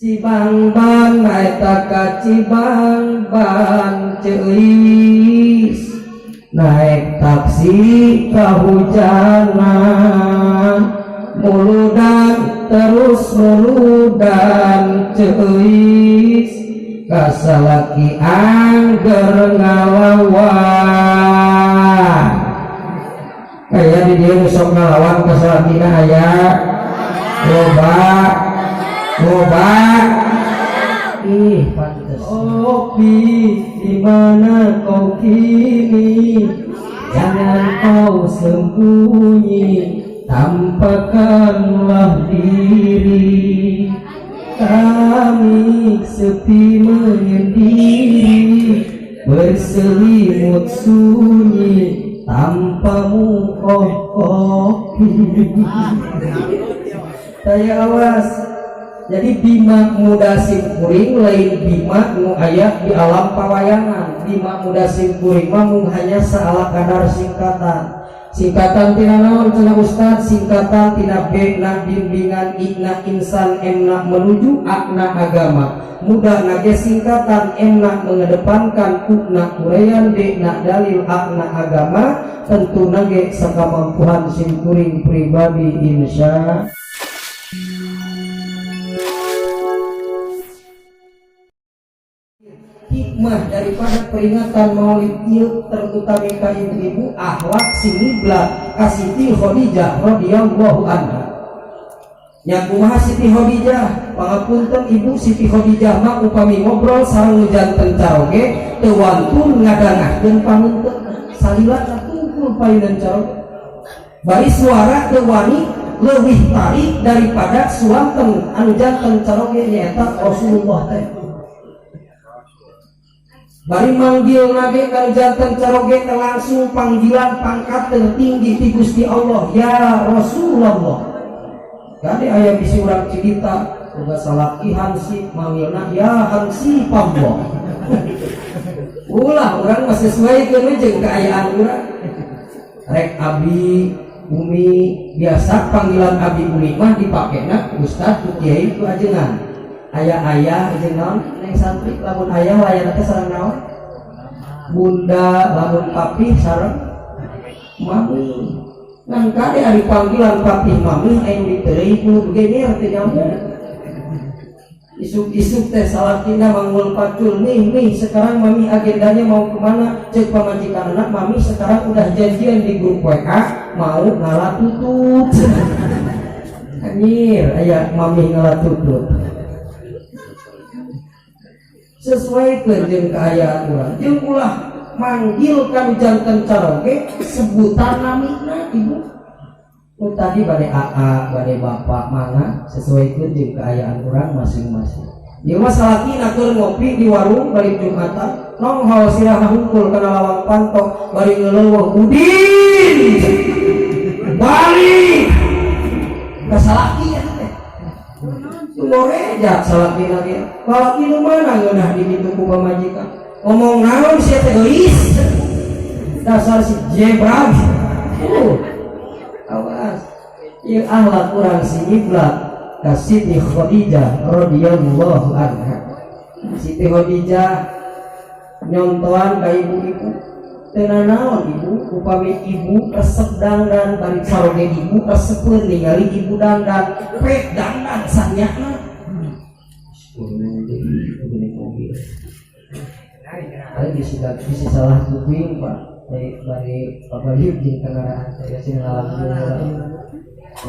Cibangban naik ka Cibangban Ceuis, naik taksi kahujanan, muludan terus muludan Ceuis, kasalaki angger ngalawan. Kaya di dieu nu sok ngalawan kasalakina aya loba loba. Ih, pantes. Kopi, di mana kau kini? Jangan kau sembunyi, tampakkanlah diri. Kami sepi menyendiri, berselimut sunyi, tanpamu oh kopi. Saya awas. Jadi Bima Muda Simkuring lain Bima nu aya di alam pawayangan. Bima Muda Simkuring mah mung hanya saala kadar singkatan. Singkatan tina naon cenah Ustad? Singkatan tina B na bimbingan, I na insan, M na menuju, A na agama. Muda na ge singkatan, M na mengedepankan, U na uraian, D na dalil, A na agama. Tentu nage sakamampuhan simkuring pribadi insya hikmah daripada peringatan Maulid ieu terutama ka ibu-ibu akhlak sinibla ka Siti Khadijah radhiyallahu anha. Nya kumaha Siti Khadijah? Pangapunten Ibu, Siti Khadijah mah upami ngobrol sareng nu janten caroge teu wantun ngadangahkeun panunteuna, salila tungkul payunan caroge. Bari suara teu wani leuwih tarik daripada suanten anu janten caroge nyaeta Rasulullah teh. Bari manggil nage kanu janten caroge langsung panggilan pangkat tertinggi ti Gusti Allah, ya Rasulullah. Kade aya bisi urang cerita boga salaki hansip manggilna ya hansip Allah. Ulah urang mah sesuaikeun we jeung kaayaan urang. Rek abi umi biasa panggilan abi umi mah dipakena ustad ku kiai ku ajengan. Ayah-ayah jeung naon neng santri lamun ayah layana teh sareng naon? Bunda, lamun papih sareng mami. Ngan kade ari panggilan papih mami aya nu diteureuy ku geger teh nyambung. Isuk-isuk teh salakina manggul pacul, nih nih sekarang mami agendanya mau kemana? Cek pamajikan anak, mami sekarang udah janjian di grup WA mau ngalah tutut. Anjir, aya mami ngalah tutut. Sesuai jeung kaayaan urang. Jeung ulah manggil kanu janten caroge sebutan namina ibu. Nu tadi bade aa, bade bapak mangga sesuaikeun jeung kaayaan urang masing-masing. Ieu mah salakina keur ngopi di warung balik Jumatan, nonghol sirahna hungkul kana lawang panto bari ngeleuweuh Udin. Balik ka salaki eta teh. Ngoreja salakina ge. Salaki nu mana ngeunah di ditu ku pamajikan. Ngomong naon sia teh geulis. Dasar si jebrak. Awas. Ieu akhlak urang sinibla ka Siti Khadijah radhiyallahu anha. Siti Khadijah nyontohan ka ibu-ibu. Teu nanaon ibu, upami ibu resep dangdan bari saroge ibu resepeun ningali ibu dangdan, pek dangdan sanyana. Mobil. Ayo bisa bisa salah kuping Pak. Bari bari Pak Bayu jeung kendaraan saya sih alhamdulillah.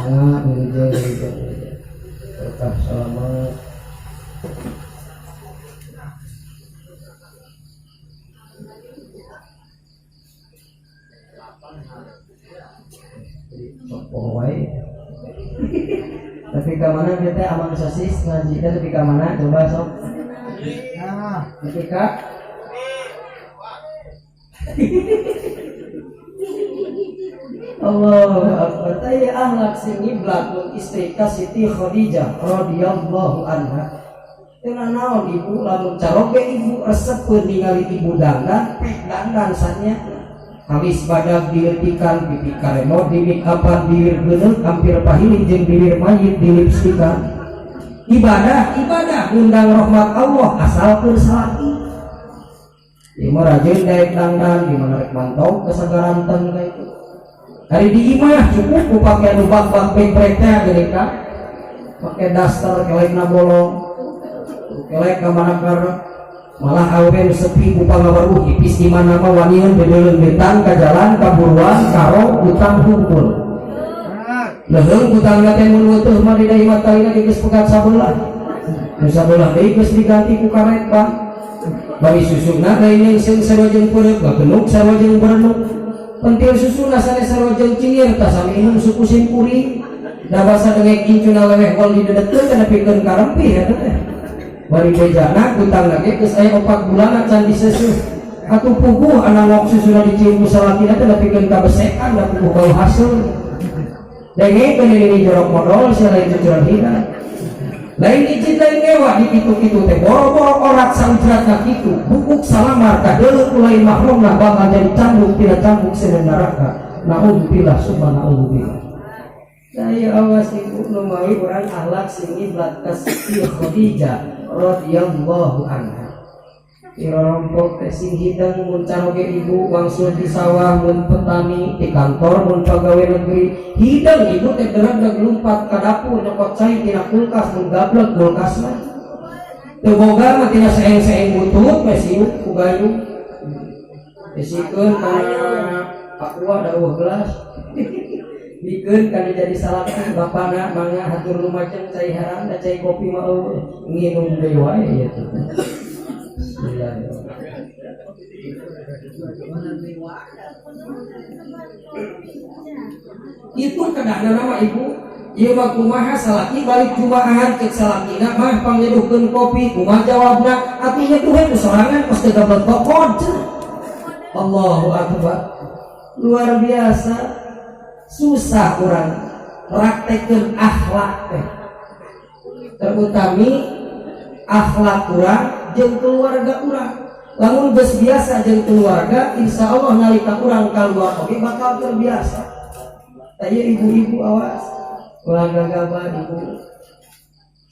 Nah, wilujeng wilujeng wilujeng. Berkah selamat. Jadi sok wae. Tapi ka mana kita aman sosis ngaji teh tapi ka mana coba sok. Tapi ka Allahu Akbar. Taya akhlak sini belakang istri ka Siti Khadijah radhiyallahu anha. Teu naon ibu lamun caroge ibu resepeun ningali ibu dangdan, pek dangdan sanya. Kamis badag dileutikan pipi karemot di make upan bibir geuneuk hampir pahiling jeung bibir mayit dilipstikan. Ibadah ibadah undang rahmat Allah asal keur salaki. Ieu mah rajin daek dangdan, gimana rek mantau kesagaranten ka itu. Hari di imah cukup ku pake anu bak-bak bek teh geuning ka. Pake daster kelekna bolong. Kelek ka mana karep. Malah awewe nu sepi ku pangawaruh ipis di mana mah waniun bedeuleun beutang ka jalan ka buruan karo utang hungkul. Leuheung utangna teh mun weutuh mah di imah talina geus pegat sabelah. Nu sabelah deui geus diganti ku karet bang. Bari susuna lain nyengseng sarua jeung peureuk, bagenuk sarua jeung berenuk. Pentil susuna sanes sarua jeung cingir, tah sami inum suku simkuring. Da basa dengek incuna leweh gol didedetkeun teh nepikeun ka rempih eta teh. Bari bejana utangna ge geus aya 4 bulan can diseuseuh. Atuh puguh anangok susuna dicium ku salakina teh nepikeun ka besekan da puguh bau haseul. Dengekeun ini jorok modol sia lain cucuran hidang. Lain izin lain ngewa di kitu-kitu teh boro-boro orat saujratna kitu bukuk salamar kadeuleu ku lain mahramna bakal jadi cambuk tina cambuk seuneu neraka. Naudzubillah summa naudzubillah. Saya awas ibu nu mawi urang akhlak sing ngiblat ka Siti Khadijah radhiyallahu anha. Irompok teh sing hidang mun caroge ibu wangsul di sawah mun petani di kantor mun pagawe negeri hidang ibu teh dereg lumpat ka dapur nyokot cai tina kulkas mun gablek kulkasna teu boga mah tina seeng-seeng butut we siuk ku gayung disikeun kana aqua da eueuh gelas dikeun kana jadi salaki bapana mangga hatur lumajeng cai haram da cai kopi mah eueuh nginum deui wae ieu teh. Bismillahirrahmanirrahim. Itu kedahna nama ibu. Ieu mah kumaha salaki balik jumaahan cek salakina mah pangnyeduhkeun kopi kumaha jawabna atuh nyeduh we ku sorangan pas teu gablek tokod. Allahu akbar. Luar biasa. Susah urang praktekkeun akhlak teh. Terutami akhlak urang jeung keluarga urang. Lamun geus biasa jeung keluarga, insya Allah nalika urang keluar oge bakal terbiasa. Tah ieu ibu-ibu awas, ulah gagabah ibu.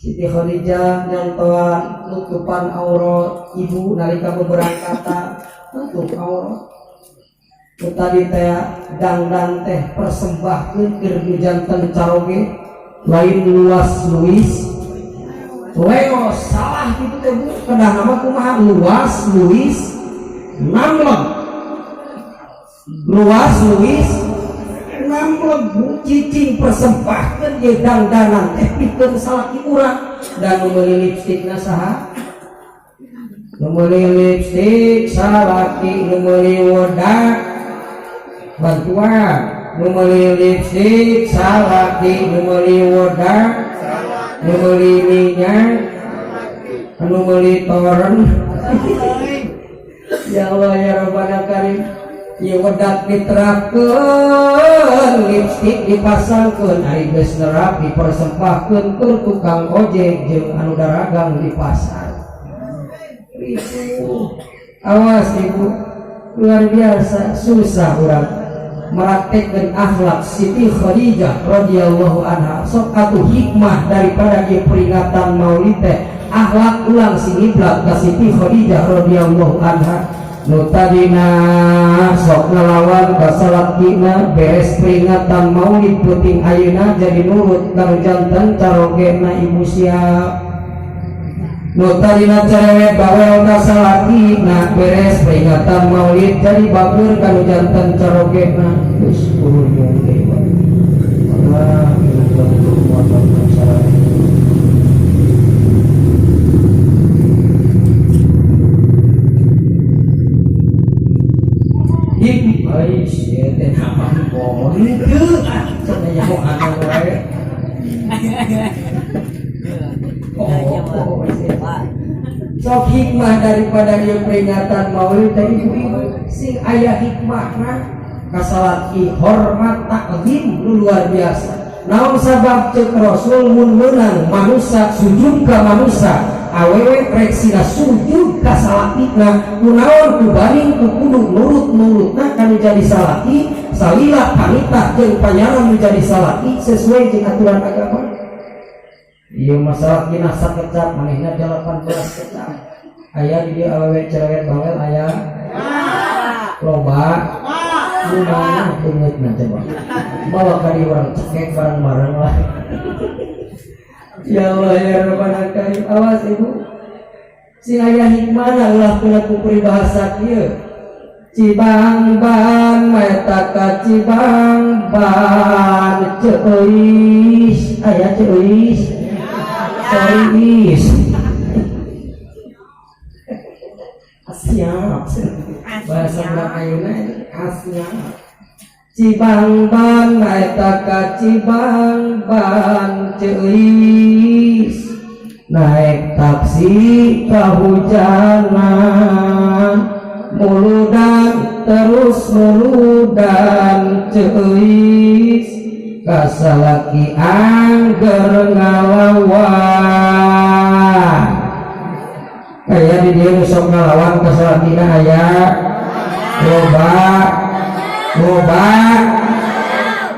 Siti Khadijah nyantoan nutupan aurat ibu nalika beberangkatan nutup aurat. Nu tadi teh dangdan teh persembahkeun keur nu janten caroge lain luas luis Leo salah gitu teh bu, kedah nama kumaha luas luis namleg, luas luis namleg bu, cicing persembahkeun ye dangdanan teh pikeun salaki urang dan nu meuli lipstikna saha? Nu meuli lipstik salaki, nu meuli wedak bantuan, nu meuli lipstik salaki, nu meuli wedak, nu meuli minyak, nu meuli toren. Ya Allah ya Rabbana Karim. Ieu wedak diterapkeun, lipstik dipasangkeun, ari geus nerap dipersembahkeun ke tukang ojek jeung anu daragang di pasar. Ribu. Awas ibu, luar biasa susah urang meraktekkan akhlak Siti Khadijah radhiyallahu anha. Sok atuh hikmah daripada ieu peringatan Maulid teh akhlak ulang sing ngiblat ka Siti Khadijah radhiyallahu anha. Nu tadina sok ngelawan ka salakina beres peringatan Maulid peuting ayeuna jadi nurut ka nu janten carogena ibu siap. Nu tadina cerewet bawel ka salakina beres peringatan Maulid jadi bager ka nu janten carogena. Geus turun deui. Allah Sok hikmah daripada ieu peringatan Maulid teh ibu-ibu sing aya hikmahna kasalaki hormat takzim nu luar biasa. Naon sabab ceuk Rasul mun meunang manusa sujud ka manusa awewe rek sina sujud ka salakina kunaon ku baring ku kudu nurut-nurutna kanu jadi salaki salila panitah jeung panyaran nu jadi salaki sesuai jeung aturan agama. Iya, masalah kina sakecap, manehna 18 kecap. Aya di dieu awewe cerewet, bawel? Aya? Loba? Di mana beungeutna coba? Bawa ka dieu, urang cekek bareng-bareng lah. Ya Allah ya Rabbana Karim, awas Ibu. Sing aya hikmahna, ulah kena ku peribahasa kieu. Cibangban meta ka Cibangban ceuis, aya ceuis? Ceuis. Siap. Bahasa urang ayeuna asiap. Cibangban eta ka Cibangban ceuis, naik taksi kahujanan, muludan terus muludan ceuis, kasalaki angger ngalawan. Kaya di dieu nu sok ngalawan ka salakina aya? Loba? Loba?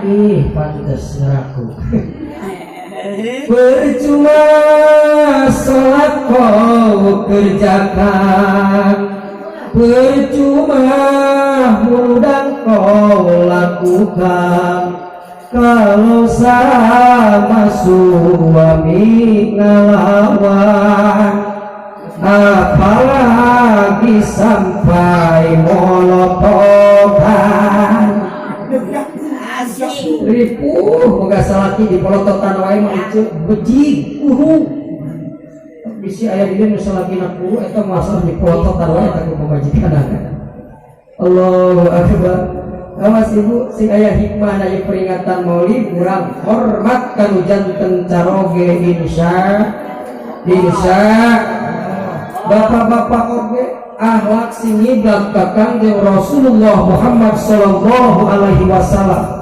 Ih, pantes ngeraku. Percuma sholat kau kerjakan, percuma muludan kau lakukan, kalau sama suami ngelawan, apalagi sampai molototan. Ripuh boga salaki di polototan wae mah itu bejig kuru. Bisi aya di dieu nu salakina kuru, eta masalah di polototan wae eta ku pamajikanna. Allahu akbar. Awas Ibu, sing aya hikmah dari peringatan Maulid, urang hormat kanu janten caroge, insya insya. Bapak-bapak oge akhlak sing ngiblat ka Kangjeng Rasulullah Muhammad sallallahu alaihi wasallam.